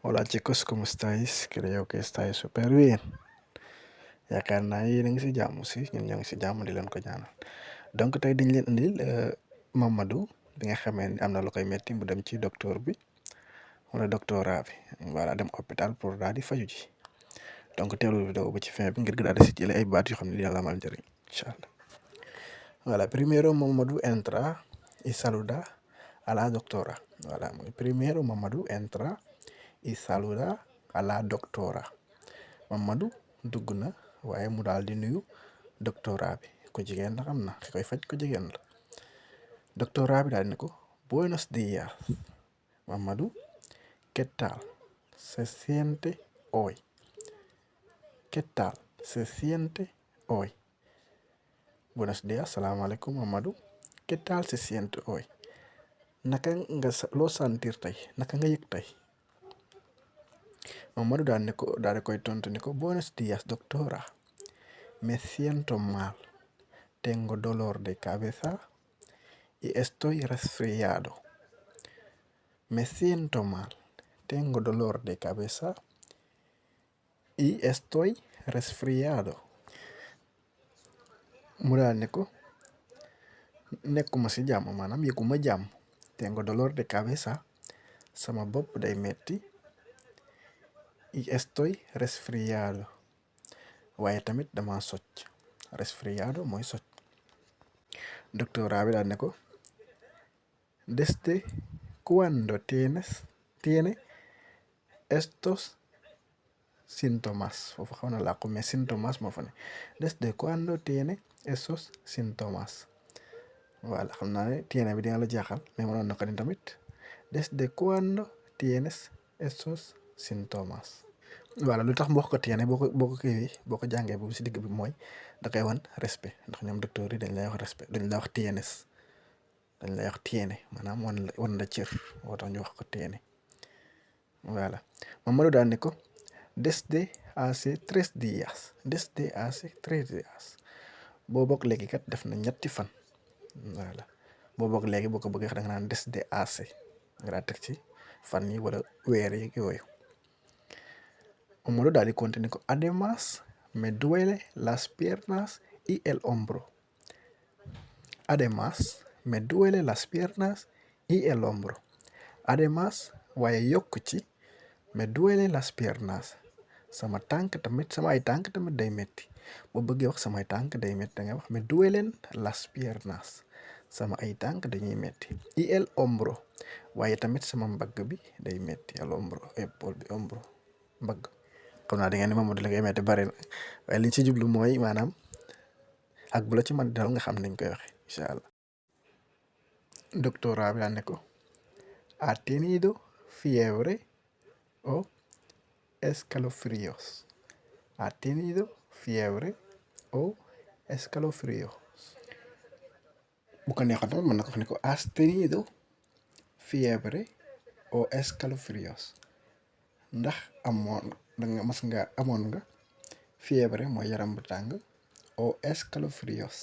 Hola chicos, ¿cómo estáis? Creo que estáis súper bien. Yaakaar naa yéen a ngi si jàmm si ñun ñoo ngi si jàmm di leen ko ñaanal donc tey dañ leen indil Mamadou bi nga xamee ni am na lu koy metti mu dem ci docteur bi wala doctorat bi voilà dem hôpital pour daal di faju ji donc teewlu vidéo ba ci fin bi ngir daal di si jëlee ay baat yoo xam ne yàlla amal njëriñ incha allah. Voilà, primero Mamadou entra y saluda a la doctora. Voilà, muy primero Mamadou entra y saluda a la doctora. Mamadou dugg na waaye mu daal di nuyu doctorat bi ku jigéen la xam na ki koy faj ku jigéen la doctorat bi daal ne ko buenos días Mamadou, ¿qué tal se siente hoy? ¿Qué tal se siente hoy? Buenos días, salaamaaleykum Mamadou, ¿qué tal se siente hoy? Naka nga loo sentir tey naka nga yëg tey Mamadou daal di koy tontu ni ko buenos días doctora, me siento mal, tengo dolor de cabeza y estoy resfriado. Me siento mal, tengo dolor de cabeza y estoy resfriado. Mu daal ne ko nekkuma si jàmm maanaam yëguma jàmm. Tengo dolor de cabeza, sama bopp day metti, y estoy resfriado waaye tamit dama socc. Resfriado mooy socc. Doctora bi daal ne ko ¿desde cuándo tiene estos síntomas? Foofu xaw na làqu mais síntomas moo fa ne. ¿Desde cuándo tiene esos síntomas? Voilà, xam naa ne tiene bi dina la jaaxal mais mënoon na ko ni tamit ¿desde cuándo tienes esos síntomas? Voilà, lu tax mu wax ko tiene boo ko kii boo ko jàngee bu si digg bi mooy da koy wan respect ndax ñoom docteur yi dañ lay wax respect dañ la wax tienes dañ lay wax tiene maanaam wan la cër moo tax ñu wax ko tiene. Voilà, Mamadou daal ne ko desde hace 3 días desde hace 3 días boo bokk léegi kat def na ñetti fan. Voilà, boo bokk léegi boo ko bëggee wax da nga naan desde hace nga daa teg ci fan yi wala weer yi yooyu. Mamadou daal di continuer ko además me duele las piernas y el hombro. Además me duele las piernas y el hombro. Además waaye yokk ci me duele las piernas sama ay tànk tamit day metti boo bëggee wax samay tànk day metti da ngay wax me duelen las piernas sama ay tànk dañuy metti y el hombro waaye tamit sama mbagg bi day metti el hombro épaule bi hombro mbagg. xam naa da ngeen ni Mamadou la koy metti bari na waaye li ci jublu mooy maanaam ak bu la ci man dal nga xam nañ koy waxe incha allah. Doctora bi daal ne ko ha tenido fiebre o escalofríos. Ha tenido fiebre o escalofríos. Bu ko neexoon tamit mën na ko wax ne ko has tenido fiebre o escalofríos. Ndax amoon nga fiebre mooy yaram bu tàng o escalofríos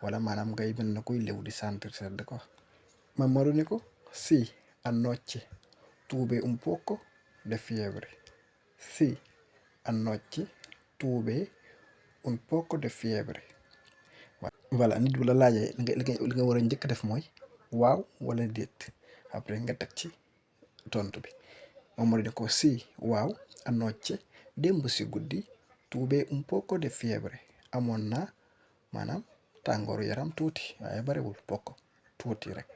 wala maanaam ngay mel na kuy lew di sentir sedd ko. Mamadou ne ko sí, anoche tuve un poco de fiebre. Sí, anoche tuve un poco de fiebre. Voilà, nit bu la laajee li nga war a njëkk def mooy waaw wala déet après nga teg ci tontu bi. Mamadou ne ko sí, waaw anoche démb si guddi tuve un poco de fiebre amoon naa maanaam tàngooru yaram tuuti waaye bariwul poco tuuti rek.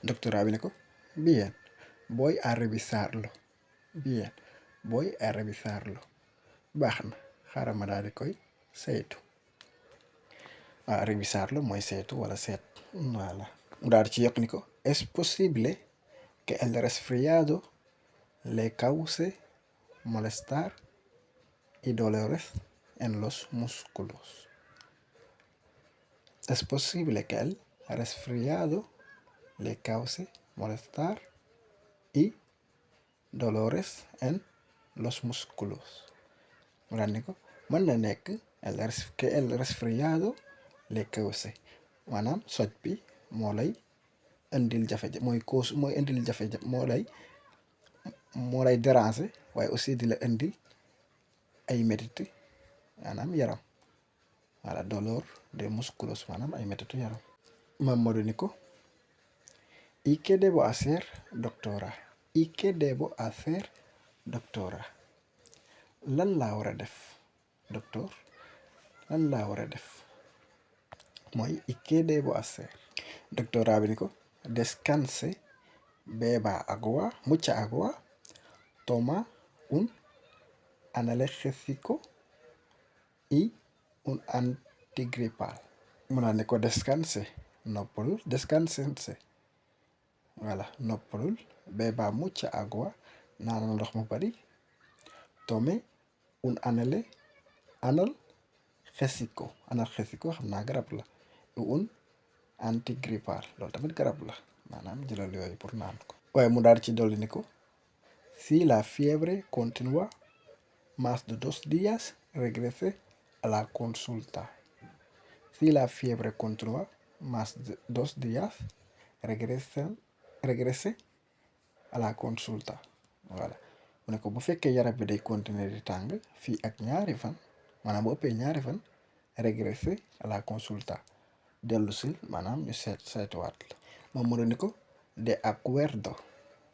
Doctora bi ne ko bien, voy a revisarlo. Bien, voy a revisarlo. Baax na xaaral ma daal di koy saytu. Revisarlo mooy saytu wala seet. Voilà, mu daal di ci yokk ni ko es posible que el resfriado le cause malestar y dolores en los músculos. Es posible que el resfriado le cause malestar y dolores en los músculos. mu daal ni ko mën na nekk que el resfriado le cause maanaam soj bi moo lay indil jafe-jafe moo lay moo lay déranger waaye aussi di la indi ay métit maanaam yaram voilà dolor de músculos maanaam ay métitu yaram. Mamadou ni ko ¿y qué debo hacer doctora? ¿y qué debo hacer doctora? lan laa war a def docteur lan laa war a def mooy ¿y qué debo hacer? Doctora bi ni ko descanse, beba agua, mucha agua, toma un analgésico y un antigripal. mu naan ne ko descanse noppalul descansense voilà noppalul, beba mucha agua naanal ndox mu bari, tome un analgésico xam naa garab la, un antigripal loolu tamit garab la maanaam jëlal yooyu pour naan ko. waaye mu daal ci dolli ni ko si la fiebre continúa más de 2 días regrese a la consulta. Si la fiebre continúa más de 2 días regrese a la consulta voilà mu ne ko bu fekkee yaram bi day continuer di tàng fii ak ñaari fan maanaam bu ëppee ñaari fan regrese a la consulta dellu sil maanaam ñu saytuwaat la. moom mu ni ko de acuerdo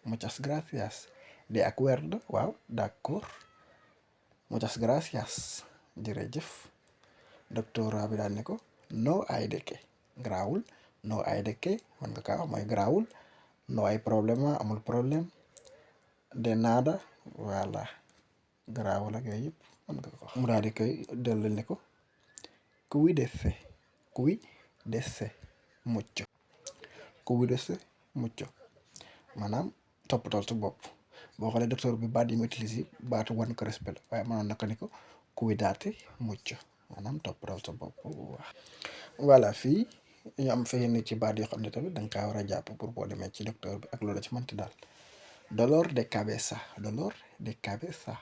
muchas gracias de acuerdo waaw d'accord muchas gracias jërëjëf. docteur bi daal ne ko no hay de qué garaawul no hay de qué mën nga kaa wax mooy garaawul, no hay problème amul problème, de nada voilà garaawul ak yooyu yëpp mën nga ko wax. mu daal di koy dellu ne ko cuídese mucho maanaam toppatoo sa bopp. boo xoolee docteur bi baat yi mu utilisé baatu wan ko respect la waaye mënoon na ko ni ko cuídate mucho maanaam toppatoo sa bopp. voilà fii ñu am fa yenn ci baat yoo xam ne tamit da nga kaa war a jàpp pour boo demee ci docteur bi ak loola ci mënti daal. dolor de cabeza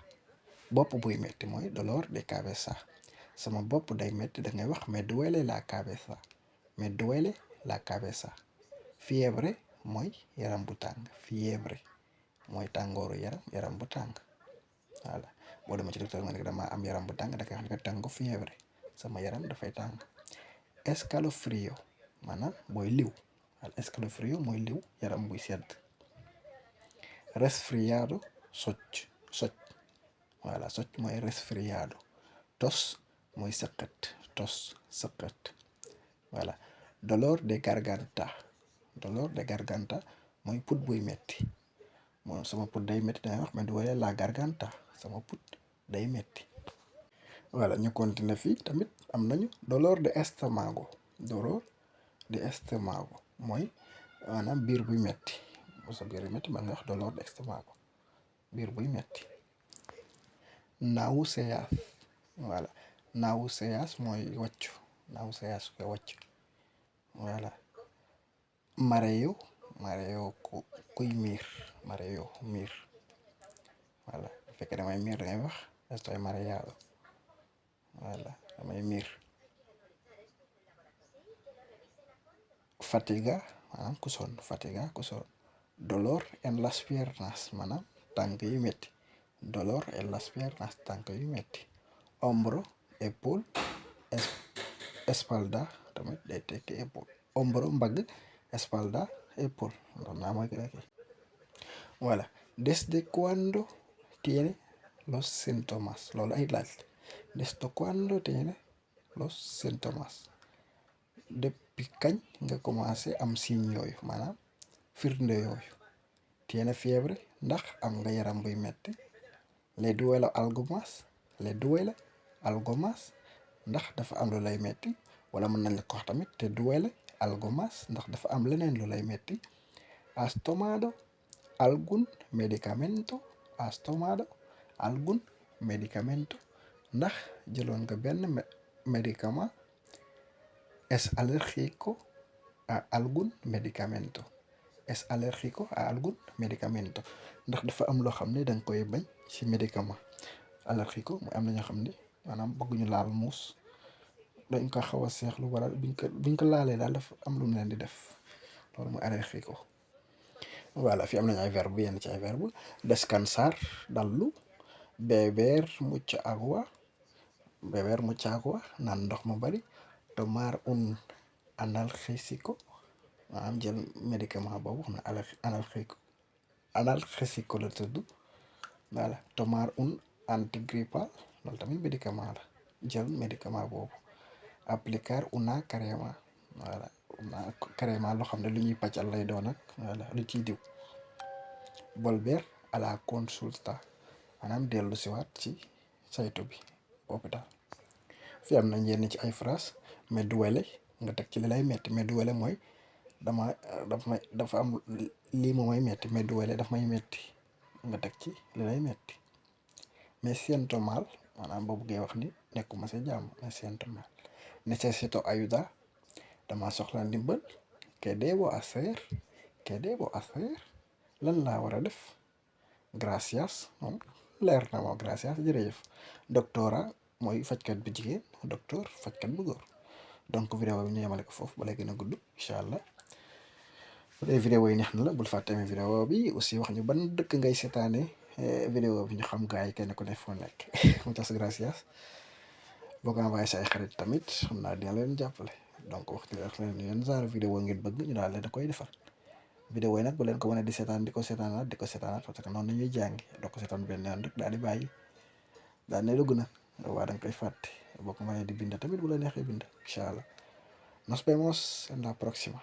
bopp buy metti mooy dolor de cabeza sama bopp day metti da ngay wax me duele la cabeza. Fiebre mooy yaram bu tàng, fiebre mooy tàngooru yaram bu tàng voilà boo demee ci docteur nga ne damaa am yaram bu tàng da ngay wax ne tengo fiebre sama yaram dafay tàng. Escalofrío maanaam booy liw escalofrío mooy liw yaram buy sedd. Resfriado socc voilà socc mooy resfriado. Tos mooy sëqët voilà. dolor de garganta mooy put buy metti moom sama put day metti dangay wax me duele la garganta sama put day metti. voilà ñu continuer fii tamit am nañu dolor de estómago mooy maanaam biir buy metti bu sa biir buy metti man nga wax dolor de estómago biir buy metti. Náuseas voilà náuseas mooy wàccu voilà. Mareo kuy miir miir voilà bu fekkee damay miir dangay wax estoy mareado voilà damay miir. Fatiga maanaam ku sonn dolor en las piernas maanaam tànk yu metti dolor en las piernas tànk yu metti. Hombro épaule espalda tamit day tekki épaule hombro mbagg espalda épaule xam naa mooy kii voilà. Desde cuando tiene los síntomas loolu ay laaj desde cuando tiene los síntomas depuis kañ nga commencé am signe yooyu maanaam firnde yooyu. Tiene fiebre ndax am nga yaram buy metti. Le duele algo más ndax dafa am lu lay metti wala mën nañ la ko wax tamit te duele algo más ndax dafa am leneen lu lay metti. Has tomado algún medicamento ndax jëloon nga benn médicament. Es alérgico a algún medicamento ndax dafa am loo xam ne danga koy bañ ci médicament. Alérgico mooy am na ñoo xam ne maanaam bëgguñu laal muus dañ ko xaw a seexlu wala buñ ko laalee daal dafa am lu mu leen di def loolu mooy alérgico. voilà fi am nañ ay verbe yenn ci ay verbe descansar dallu beber mucha agua naan ndox mu bari tomar un analgésico maanaam jël médicament boobu xam ne analgésico la tudd voilà tomar un antigripal loolu tamit médicament la jël médicament boobu applicar una crema voilà una crema loo xam ne lu ñuy pàccal lay doon ak voilà lu ciy diw volver a la consulta maanaam dellu siwaat ci saytu bi hôpital fi am nañ yenn ci ay phrase me duele nga teg ci li lay metti me duele mooy dafa am lii moo may metti me duele daf may metti nga teg ci li lay metti me siento mal maanaam boo buggee wax ni nekkuma si jàmm me siento mal necesito ayuda dama soxla ndimbal que debo hacer lan laa war a def gracias moom leer na moom gracias jërëjëf doctora mooy fajkat bu jigéen docteur fajkat bu góor donc vidéo bi ñu yemale ko foofu balay gën a gudd incha allah bu dee vidéo yi neex na la bul fàtte amee vidéo bi aussi wax ñu ban dëkk ngay seetaane vidéo bi ñu xam gars yi kenn ku ne foo nekk muchas gracias boo ko envoyé sa ay xarit tamit xam naa dina leen jàppale donc wax leen yenn genre vidéo ngeen bëgg ñu daal leen da koy defal vidéo yi nag bu leen ko mën a di seetaan di ko seetaanaat parce que noonu la ñuy jàngi doo ko seetaan benn yoon rek daal di bàyyi daal ne dugg na waa da nga koy fàtte boo ko mënee di bind tamit bu la neexee bind incha allah nos vemos en la próxima